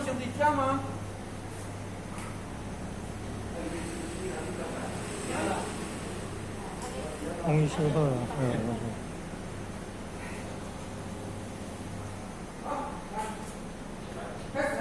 兄弟聽嗎？王醫師好啊，嗯。好，來，開始。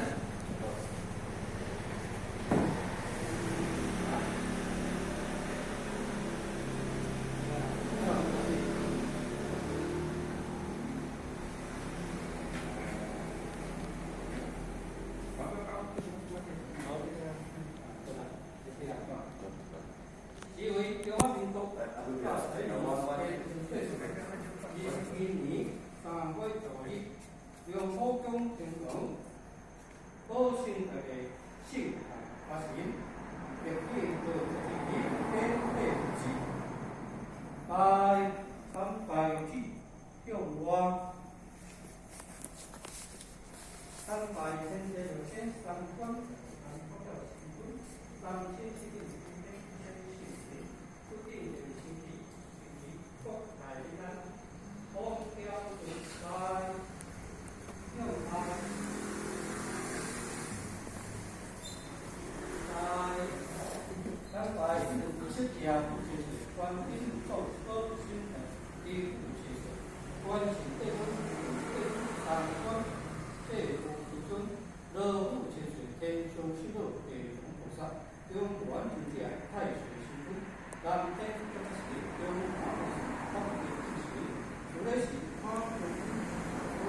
因為中華民國21年3月5日，中普宮天皇保身大帝聖誕發神，特記道一典禮之，拜參拜主向外，參拜天地六仙三官三國教神尊，三千七頂天天聖神，不定的神祇，神國大平安，風調順拜向外，拜參拜七爺就是觀音祖保身大帝父千歲，觀世帝君帝三官世父至尊，老虎千歲天上七寶地藏菩薩，中原尊者太歲神君，南天覺士中華菩薩，北地之神，除了是看將軍、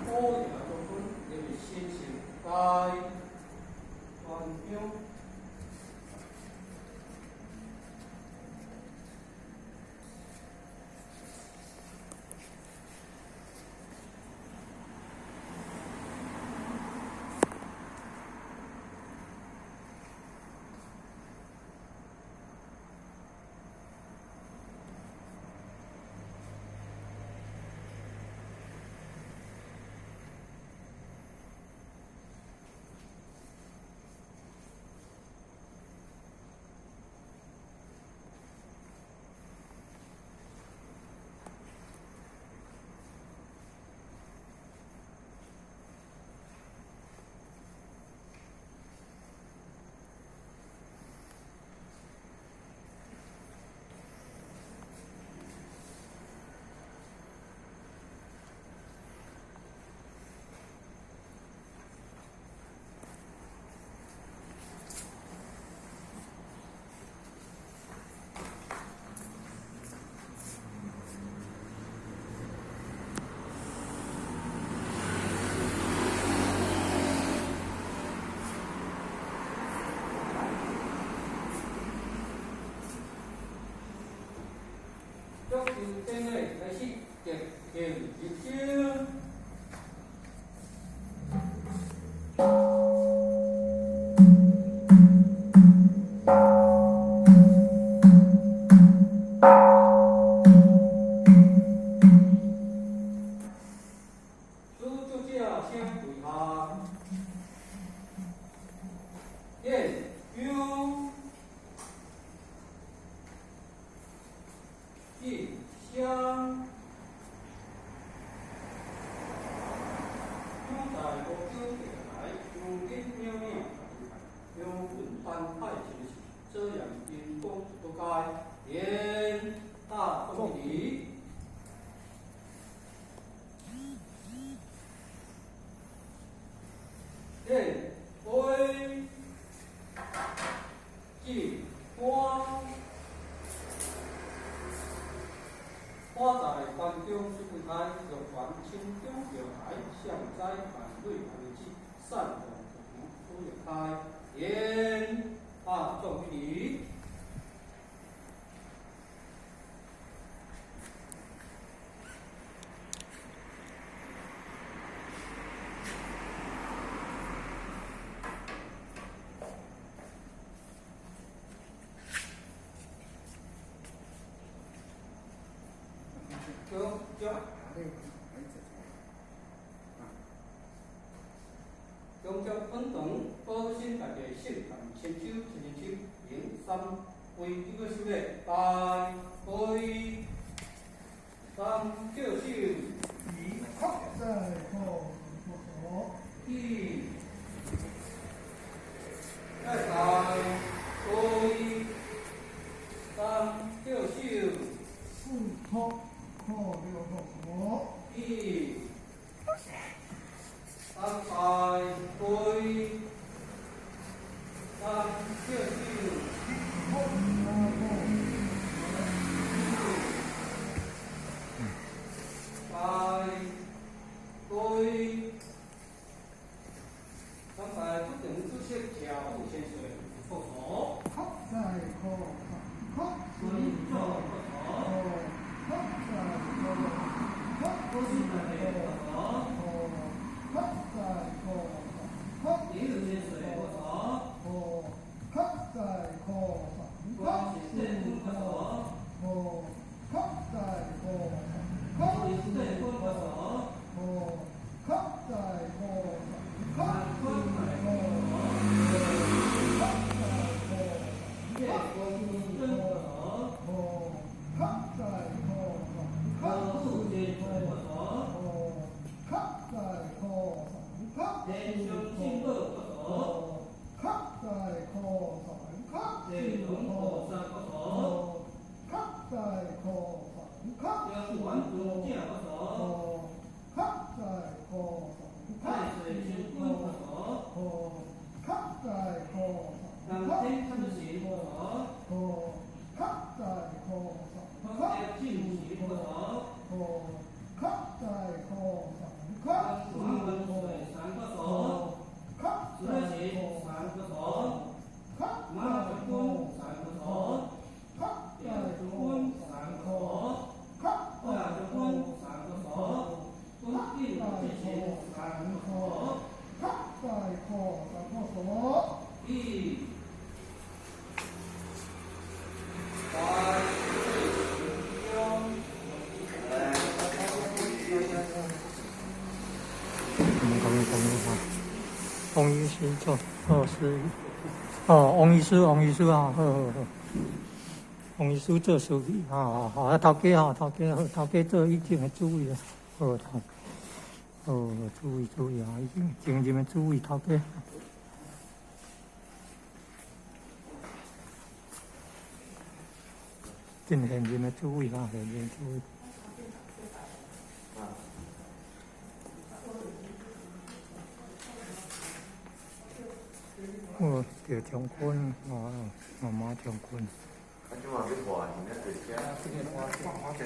保爺將軍，就是神聖拜觀香。祝寿典禮開始，結經入經。主祝者請跪下。殿有進香，主在五洲地台，如今渺渺中運安泰前世，遮陽金光不該，言大眾禮。殿杯進花，花在凡中出不開，玉環清中玉台，向哉萬類萬子，善動出玉開，言大眾禮。中中中中本堂保身大帝聖誕千秋千秋零三為這個修禮，拜杯三照手，在佛佛一。一，三拜对，三跳手，拜对，三拜不等主席跳舞千岁，佛陀，尊重佛陀，多谢大家佛陀，一日千岁佛陀，观世音佛陀，观世音佛陀，观观世音佛陀，一观尊佛陀，观世音佛陀，天上圣宝佛陀，地藏菩萨佛陀，中原尊者佛陀，太岁神君佛陀，南天参神佛陀，福德正神佛陀，观万岁三佛陀，紫神三佛陀，马将军三佛陀，将军三佛陀，大将军三佛陀，尊敬之神三佛陀，一，拜中。我們講講哈，王醫師做做司儀，哦，王醫師，王醫師啊，好好好，王醫師做司儀，好好好，啊，頭家吼，頭家好，頭家做以前的主位啊，好頭，哦，注意注意啊，已經前任的主位頭家。真現任的主位哈，現任主位。哦，趙將軍，哦，哦，馬將軍。啊，這嘛欲換是咧坐車。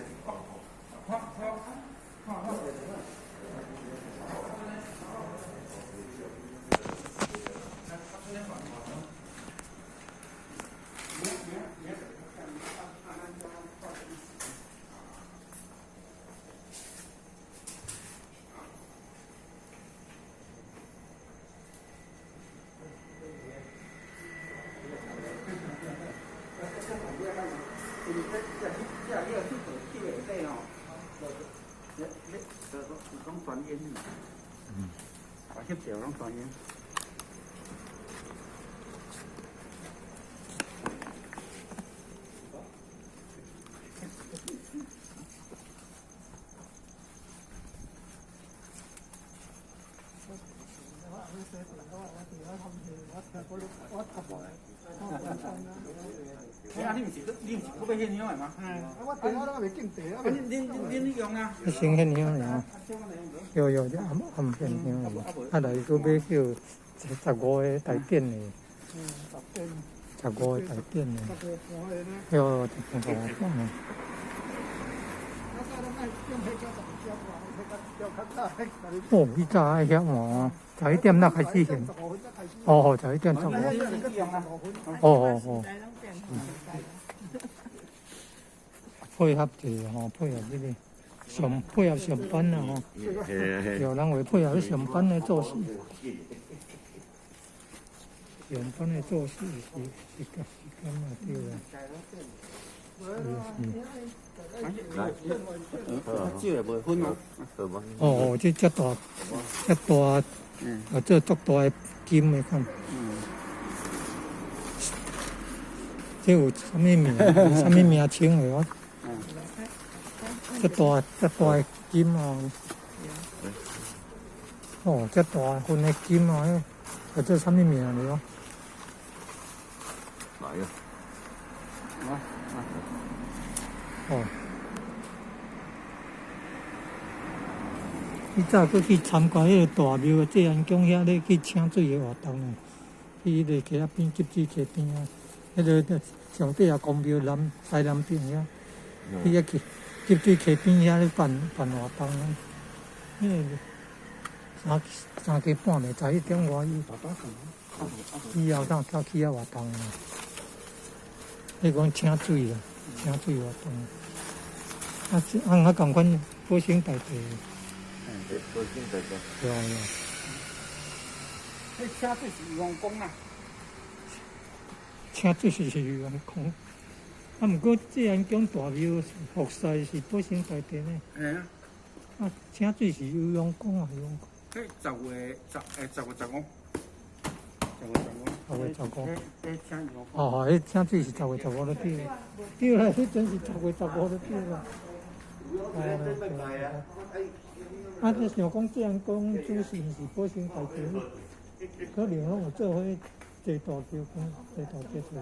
啊，你毋是閣欲獻香的嗎？恁用啊？先獻香爾，有有，這暗暗獻香爾，啊來閣欲叫15個大典的，15個大典的，有15個。哦，彼早愛遐晚，11點那開始獻。哦，11點15。哦哦哦。配合者吼，配合這個上配合上班啊吼，有人會配合上班的做事，上班的做事是是是咁啊對啊。少會袂分哦。哦哦，這遮大，遮大，啊，這足大的金的看。這有啥物名？啥物名稱的？我這大這大的金哦，哦，這大份的金哦，啊，這啥物名哩？哦？來啊！哦，伊早閣去參加彼個大廟的濟安宮遐咧去請水的活動呢，去彼個溪仔邊，集水溪邊啊，彼個上底啊公廟南西南邊遐，去遐去集水溪邊遐咧辦辦活動啊。彼個三三更半暝11點外，伊以後才才去遐活動啊。彼講請水啊，請水活動。啊，這啊，我仝款保生大帝。對，保生大帝。對啊。彼請水是禹王宮啦。請水是禹王宮。啊，毋過濟安宮大廟服侍是保生大帝呢。嘿啊。啊，請水是禹王宮啊，禹王宮。彼10月10，10月15。10月15。十月十五。彼請禹王宮。哦，彼請水是十月十五就對。對啦，彼陣是十月十五就對啦。哦，啊，你想講濟安宮主神是保生大帝，可能攏有做伙坐大轎，坐大轎出來。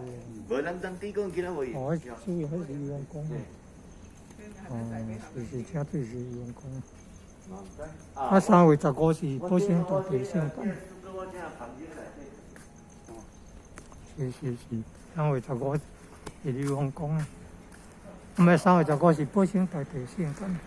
無，咱當地講今仔無。哦，主要彼是禹王宮。哦，是是，請水是禹王宮。啊，3月15是保生大帝聖誕。是是是，三月十五是禹王宮啊。毋係3月15是保生大帝聖誕。